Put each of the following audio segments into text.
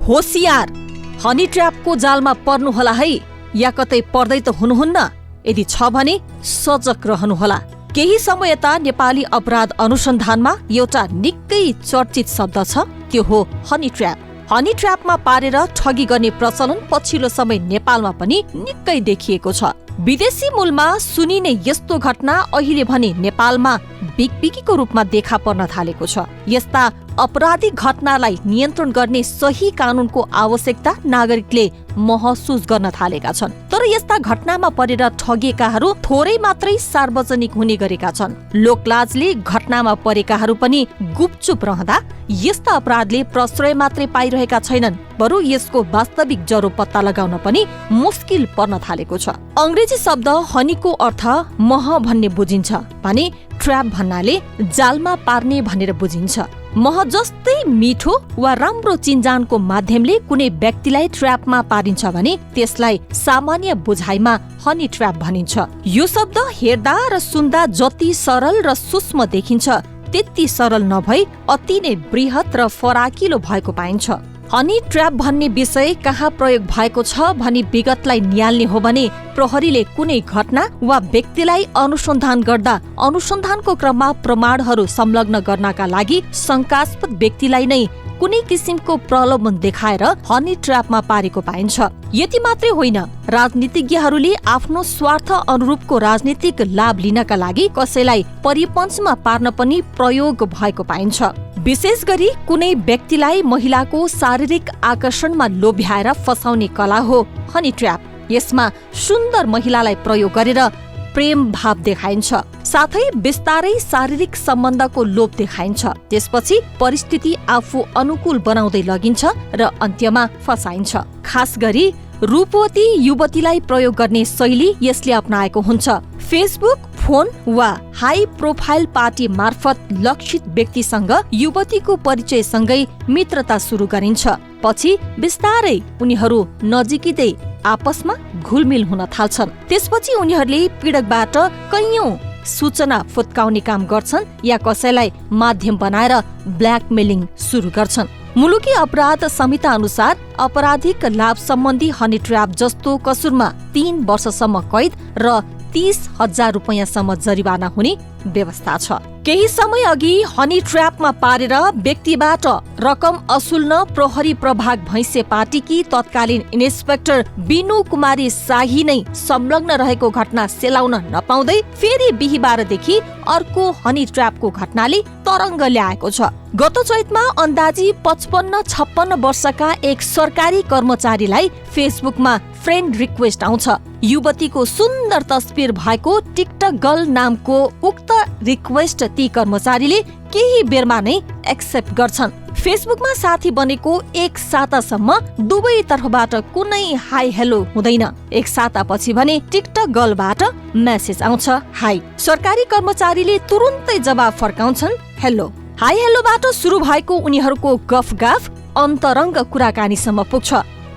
होशियार, हनी ट्र्यापको जालमा पर्नुहोला है, या कतै पर्दै त हुनुहुन्न। यदि छ भने सजग रहनुहोला। केही समय यता नेपाली अपराध अनुसन्धानमा एउटा निकै चर्चित शब्द छ, त्यो हो हनी ट्र्याप। हनी ट्र्यापमा पारेर ठगी गर्ने प्रचलन पछिल्लो समय नेपालमा पनि निकै देखिएको छ। विदेशी मूलमा सुनिने यस्तो घटना अहिले भने नेपालमा बिगबिगीको रूपमा देखा पर्न थालेको छ। यस्ता अपराधिक घटनालाई नियन्त्रण गर्ने सही कानूनको आवश्यकता नागरिकले महसुस गर्न थालेका छन्। तर यस्ता घटनामा परेर ठगिएकाहरू थोरै मात्रै सार्वजनिक हुने गरेका छन्। लोकलाजले घटनामा परेकाहरू पनि गुपचुप रहँदा यस्ता अपराधले प्रश्रय मात्रै पाइरहेका छैनन्, बरु यसको वास्तविक जरो पत्ता लगाउन पनि मुस्किल पर्न थालेको छ। अंग्रेजी शब्द हनीको अर्थ मह भन्ने बुझिन्छ भने ट्र्याप भन्नाले जालमा पार्ने भनेर बुझिन्छ। मह जस्तै मिठो वा राम्रो चिन्जानको माध्यमले कुनै व्यक्तिलाई ट्र्यापमा पारिन्छ भने त्यसलाई सामान्य बुझाइमा हनी ट्र्याप भनिन्छ। यो शब्द हेर्दा र सुन्दा जति सरल र सूक्ष्म देखिन्छ त्यति सरल नभई अति नै बृहत र फराकिलो भएको पाइन्छ। हनी ट्र्याप भन्ने विषय कहाँ प्रयोग भएको छ भनी विगतलाई निहाल्ने हो भने प्रहरीले कुनै घटना वा व्यक्तिलाई अनुसन्धान गर्दा अनुसन्धानको क्रममा प्रमाणहरू संलग्न गर्नका लागि शंकास्पद व्यक्तिलाई नै कुनै किसिमको प्रलोभन देखाएर हनी ट्र्यापमा पारेको पाइन्छ। यति मात्रै होइन, राजनीतिज्ञहरूले आफ्नो स्वार्थ अनुरूपको राजनीतिक लाभ लिनका लागि कसैलाई परिपञ्चमा पार्न पनि प्रयोग भएको पाइन्छ। विशेष गरी कुनै व्यक्तिलाई महिलाको शारीरिक आकर्षणमा लोभ्याएर फसाउने कला हो हनी ट्र्याप। यसमा सुन्दर महिलालाई प्रयोग गरेर प्रेम भाव देखाइन्छ, साथै बिस्तारै शारीरिक सम्बन्धको लोभ देखाइन्छ। त्यसपछि परिस्थिति आफू अनुकूल बनाउँदै लगिन्छ र अन्त्यमा फसाइन्छ। खास गरी रूपवती युवतीलाई प्रयोग गर्ने शैली यसले अपनाएको हुन्छ। फेसबुक, फोन वा हाई प्रोफाइल पार्टी मार्फत लक्षित व्यक्तिसँग युवतीको परिचयसँगै मित्रता सुरु गरिन्छ। पछि बिस्तारै उनीहरू नजिकिँदै आपसमा घुलमिल हुन थाल्छन्। त्यसपछि उनीहरूले पीडकबाट कैयौं सूचना फुत्काउने काम गर्छन् या कसैलाई माध्यम बनाएर ब्ल्याकमेलिङ सुरु गर्छन्। मुलुकी अपराध संहिता अनुसार आपराधिक लाभ सम्बन्धी हनी ट्र्याप जस्तो कसुरमा 3 वर्षसम्म कैद र 30,000 रुपैयाँसम्म जरिवाना हुने व्यवस्था छ। केही समय अघि हनी ट्र्यापमा पारेर व्यक्तिबाट रकम असुल्न प्रहरी प्रभाग भैँसे पार्टीकी तत्कालीन इन्सपेक्टर बिनु कुमारी शाही नै संलग्न रहेको घटना सेलाउन नपाउँदै फेरि बिहीबारदेखि अर्को हनी ट्र्यापको घटनाले तरङ्ग ल्याएको छ। गत चैतमा अन्दाजी 55-56 वर्षका एक सरकारी कर्मचारीलाई फेसबुकमा फ्रेन्ड रिक्वेस्ट आउँछ। युवतीको सुन्दर तस्बिर भएको टिकटक गर्ल नामको उक्त रिक्वेस्ट ती कर्मचारीले केही बेरमा नै एक्सेप्ट गर्छन्। फेसबुकमा साथी बनेको एक सातासम्म दुवै तर्फबाट कुनै हाई हेलो हुँदैन। एक सातापछि भने टिकटक गर्लबाट मेसेज आउँछ, हाई। सरकारी कर्मचारीले तुरुन्तै जवाब फर्काउँछन्, हेलो। हाई हेलोबाट सुरु भएको उनीहरूको गफगाफ अन्तरङ्ग कुराकानीसम्म पुग्छ।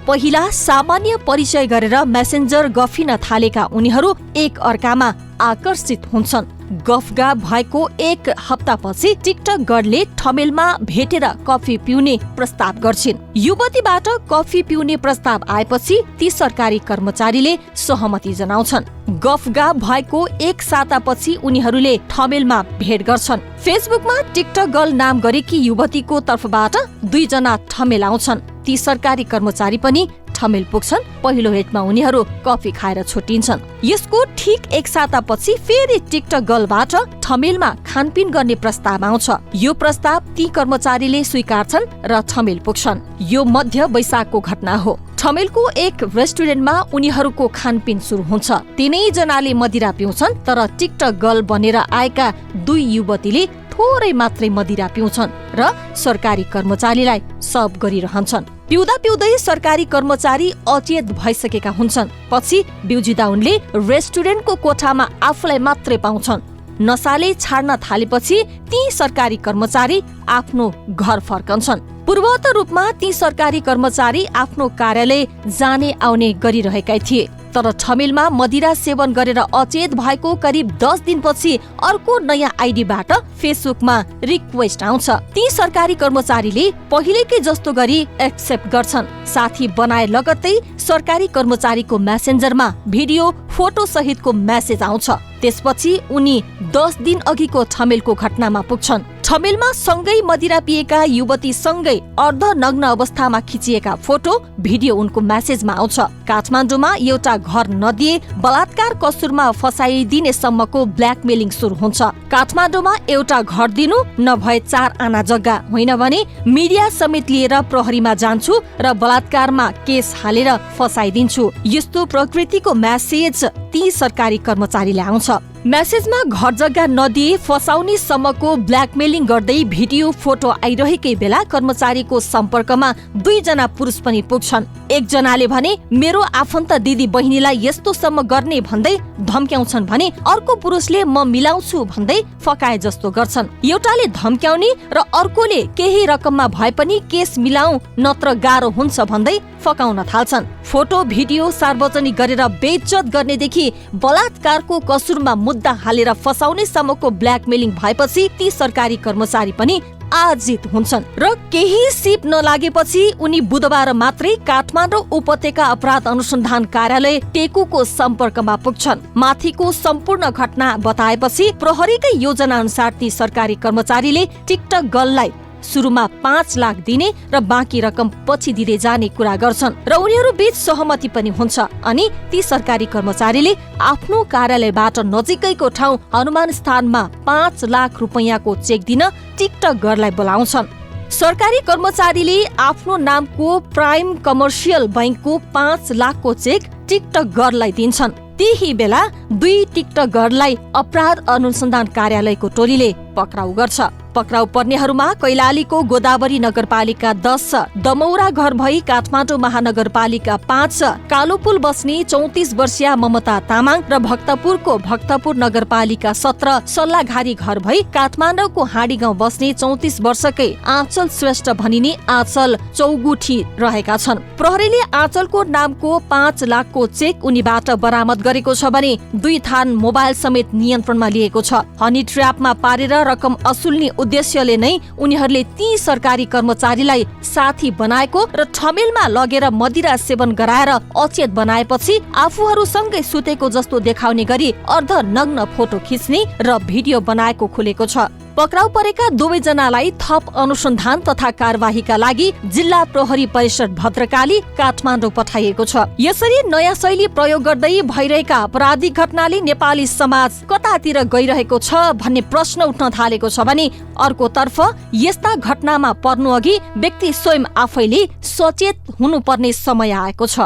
पहिला सामान्य परिचय गरेर मेसेन्जर गफिन थालेका उनीहरू एक अर्कामा आकर्षित हुन्छन्। गफगाफ भएको एक हप्तापछि टिकटक गर्लले ठमेलमा भेटेर कफी पिउने प्रस्ताव गर्छिन्। युवतीबाट कफी पिउने प्रस्ताव आएपछि ती सरकारी कर्मचारीले सहमति जनाउँछन्। गफगाफ भएको एक सातापछि उनीहरूले ठमेलमा भेट गर्छन्। फेसबुकमा टिकटक गर्ल नाम गरेकी युवतीको तर्फबाट 2 जना ठमेल आउँछन्। ती सरकारी कर्मचारी पनि ठमेल पुग्छन्। पहिलो भेटमा उनीहरू कफी खाएर छुट्टिन्छन्। यसको ठीक एक सातापछि फेरि टिकटक गर्लबाट ठमेलमा खानपिन गर्ने प्रस्ताव आउँछ। यो प्रस्ताव ती कर्मचारीले स्वीकार्छन् र ठमेल पुग्छन्। यो मध्य वैशाखको घटना हो। ठमेलको एक रेस्टुरेन्टमा उनीहरूको खानपिन सुरु हुन्छ। 3 जनाले मदिरा पिउँछन्, तर टिकटक गर्ल बनेर आएका 2 युवतीले थोरै मात्रै मदिरा पिउँछन् र सरकारी कर्मचारीलाई सर्भ गरिरहन्छन्। पिउँदा पिउँदै सरकारी कर्मचारी अचेत भइसकेका हुन्छन्। पछि बिउजिदा उनले रेस्टुरेन्टको कोठामा आफूलाई मात्रै पाउँछन्। नसाले छाड्न थालेपछि ती सरकारी कर्मचारी आफ्नो घर फर्कन्छन्। पूर्वत रूपमा ती सरकारी कर्मचारी आफ्नो कार्यालय जाने आउने गरिरहेका थिए। तर ठमेलमा मदिरा सेवन गरेर अचेत भएको करिब 10 दिनपछि अर्को नयाँ आइडीबाट फेसबुकमा रिक्वेस्ट आउँछ। ती सरकारी कर्मचारीले पहिलेकै जस्तो गरी एक्सेप्ट गर्छन्। साथी बनाए लगत्तै सरकारी कर्मचारीको मेसेन्जरमा भिडियो फोटो सहितको मेसेज आउँछ। त्यसपछि उनी 10 दिन अघिको ठमेलको घटनामा पुग्छन्। ठमेलमा सँगै मदिरा पिएका युवती सँगै अर्धनग्न अवस्थामा खिचिएका फोटो भिडियो उनको मेसेजमा आउँछ। काठमाडौँमा एउटा घर नदिए बलात्कार कसुरमा फसाइदिने सम्मको ब्ल्याकमेलिङ सुरु हुन्छ। काठमाडौँमा एउटा घर दिनु नभए 4 आना जग्गा होइन भने मिडिया समेत लिएर प्रहरीमा जान्छु र बलात्कारमा केस हालेर फसाइदिन्छु, यस्तो प्रकृतिको मेसेज ती सरकारी कर्मचारीले आउँछ। मेसेजमा घर जग्गा नदिए फसाउने सम्मको ब्ल्याकमेलिङ गर्दै भिडियो फोटो आइरहेकै बेला कर्मचारीको सम्पर्कमा 2 जना पुरुष पनि पुग्छन्। एकजनाले भने मेरो आफन्त दिदी बहिनीलाई यस्तोसम्म गर्ने भन्दै धम्क्याउँछन् भने अर्को पुरुषले म मिलाउँछु भन्दै फकाए जस्तो गर्छन्। एउटाले धम्क्याउने र अर्कोले केही रकममा भए पनि केस मिलाऊ नत्र गाह्रो हुन्छ भन्दै फकाउन थाल्छन्। फोटो भिडियो सार्वजनिक गरेर बेइज्जत गर्नेदेखि बलात्कारको कसुरमा मुद्दा हालेर फसाउने सम्मको ब्ल्याकमेलिङ भएपछि ती सरकारी कर्मचारी पनि आजित हुन्छन् र केही सिप नलागेपछि उनी बुधबार मात्रै काठमाडौँ उपत्यका अपराध अनुसन्धान कार्यालय टेकुको सम्पर्कमा पुग्छन्। माथिको सम्पूर्ण घटना बताएपछि प्रहरीकै योजना अनुसार ती सरकारी कर्मचारीले टिकटक गर्ललाई सुरुमा 5 लाख दिने र बाँकी रकम पछि दिँदै जाने कुरा गर्छन् र उनीहरू बीच सहमति पनि हुन्छ। अनि ती सरकारी कर्मचारीले आफ्नो कार्यालयबाट नजिकैको ठाउँ हनुमान स्थानमा 5 लाख रुपैयाँको चेक दिन टिकटक गर्ललाई बोलाउँछन्। सरकारी कर्मचारीले आफ्नो नामको प्राइम कमर्सियल बैंकको 5 लाखको चेक टिकटक गर्ललाई दिन्छन्। त्यही बेला 2 टिकटक गर्ललाई अपराध अनुसन्धान कार्यालयको टोलीले पक्राउ गर्छ। पक्राउ पर्नेहरूमा कैलालीको गोदावरी नगरपालिका 10, दमौरा घर भई काठमाडौँ महानगरपालिका 5, कालोपुल बस्ने 34 वर्षीय ममता तामाङ र भक्तपुरको भक्तपुर नगरपालिका 17, सल्लाघारी घर भई काठमाडौँको हाँडी गाउँ बस्ने 34 वर्षकै आँचल श्रेष्ठ भनिने आँचल चौगुठी रहेका छन्। प्रहरीले आँचलको नामको 5 लाखको चेक उनीबाट बरामद गरेको छ भने 2 थान मोबाइल समेत नियन्त्रणमा लिएको छ। हनी ट्र्यापमा पारेर रकम असुल्ने उद्देश्यले नै उनीहरूले ती सरकारी कर्मचारीलाई साथी बनाएको र ठमेलमा लगेर मदिरा सेवन गराएर अचेत बनाएपछि आफूहरूसँगै सुतेको जस्तो देखाउने गरी अर्धनग्न फोटो खिच्ने र भिडियो बनाएको खुलेको छ। पक्राउ परेका 2 जनालाई थप अनुसन्धान तथा कार्यवाहीका लागि जिल्ला प्रहरी परिषद भद्रकाली काठमाडौँ पठाइएको छ। यसरी नयाँ शैली प्रयोग गर्दै भइरहेका अपराधिक घटनाले नेपाली समाज कतातिर गइरहेको छ भन्ने प्रश्न उठ्न थालेको छ भने अर्कोतर्फ यस्ता घटनामा पर्नु अघि व्यक्ति स्वयं आफैले सचेत हुनुपर्ने समय आएको छ।